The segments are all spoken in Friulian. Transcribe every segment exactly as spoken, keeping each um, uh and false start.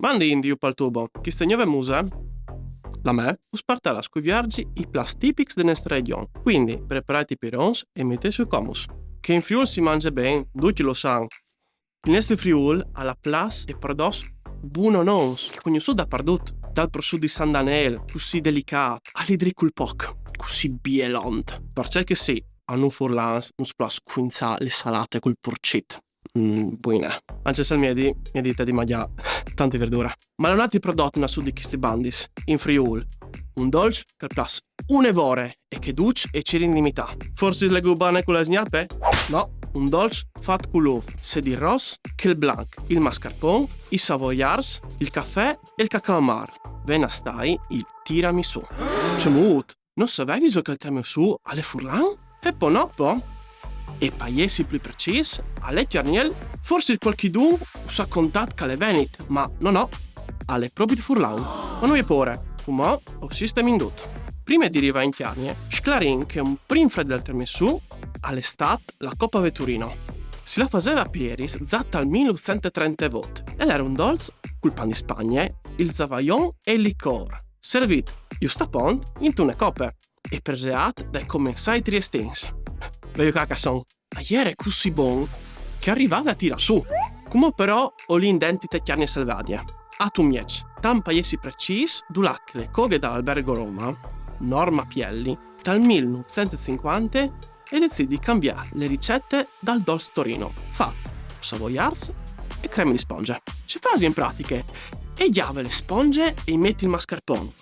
Mandi in Diu pal tubo, chiste gnove muse, la me, us partarà a scuvierzi i plats tipics de nestre region. Quindi preparàit i pirons e metìtsu comuts, che in Friûl si mange ben, ducj lu san. Il nestri Friûl al à plats e prodots bunonons, cognossûts dapardut, dal prossut di San Danêl, cussì delicât, al idri cul poc, cussì bielont. Parcè che sì, a nô furlans nus plâs scuinzâ le salate cul purcit. Mm, buine. Ancje se al miedi mi à dite di magnâ tante virdure. Ma alore un altri prodot nassût di chisti bandis, in Friûl, un dolç che al plâs une vore e che ducj a cirin di imitâ. Forsit le gubane cu la sgnape? No, un dolç fat cul ûf, sedi il ros che il blanc, il mascarpon, i savoiards, il cafè e il cacao amâr. Ven a stâi il tiramisù. Cemût? No savevîso che il tiramisù al è furlan? E po no po. E par jessi plui precîs, al è cjargnel. Forsit cualchidun us à contât che al è venit, ma no, no, al è propit furlan. Ma no vê pôre, cumò us sistemin dut. Prime di rivâ in Cjargne, sclarìn che un prin fradel dal tiramisù al è stât la Coppa Vetturino. Si la faseve a Pieris za tal mil nûfcent e trentevot e al jere un dolç cul pan di Spagne, il zavaion e il licôr, servît just apont intune cope e preseât dai comensâi triestins. Veju ca che a son. Al jere cussì bon che al rivave a tirâ sù. Cumò però o lin dentri te Cjargne selvadie, a Tumieç, tant par jessi precîs, dulà che le coghe dal Albergo Roma, Norma Pielli, tal mil nûfcent e cincuante e decît di cambiâ le ricete dal dolç Torino, fat cui savoiards e creme di sponge. Ce fasi in pratiche? E gjave le sponge e i meti il mascarpon.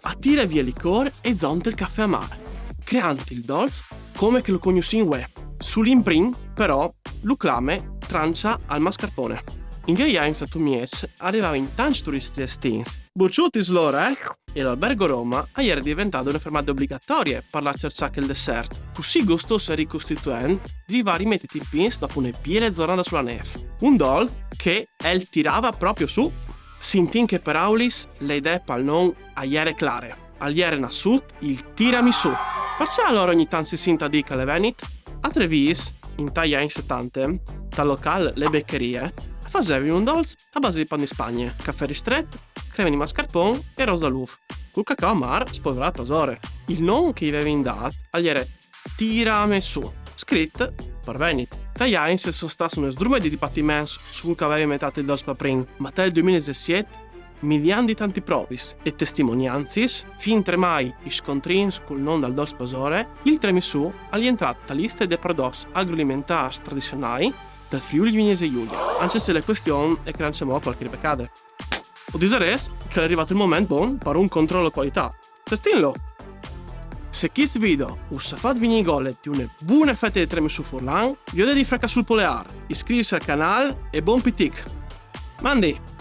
A tire vie il licôr e zonte il cafè amâr, creant il dolç come che lu cognossìn vuê. Sul imprin, però, lu clame trança al mascarpone. In chei agns a Tumieç a rivavin tancj turiscj triestins. Buçutis lôr, eh? E l'Albergo Roma al jere deventade une fermade obligatorie par lâ a cerçâ chel dessert, cussì gustôs e ricostituent di rivâ a rimetiti in pîts dopo une biele zornade su la nêf. Un dolç che al tirave propit sù. Sintint chês peraulis, la idee pal non e jere clare. Al jere nassût il tiramisù. Parcè alore ogni tant si sint a dî che al è venit? A Trevîs, intai agns setante, tal locâl Le Beccherie, a fasevin un dolç a base di pan di Spagne, cafè ristret, creme di mascarpon e ros dal ûf, cul cacao amâr spolverât pasore. Il non che i vevin dât al jere tiramessù, scrit par venit. Tai agns a son stâts une sdrume di dibatiments su cui che al veve inventât il dolç par prin, ma tal doi mil e disesiet, midiant di tantis provis e testimoniancis, fintremai i scontrins cul non dal dolç pasore, il tiramisù al è jentrât te liste dai prodots agroalimentârs tradizionâi dal Friûl Vignesie Julie, ancje se la cuestion e je che al è ancjemò cualchi ribecade. O disarès che al è rivât il moment bon par un control cualitât. Testinlu! Se chist video us à fat vignî gole di une bune fete di tiramisù furlan, vi viôt di fracâ sul poleâr, iscrivisi al canâl e bon pitic! Mandi!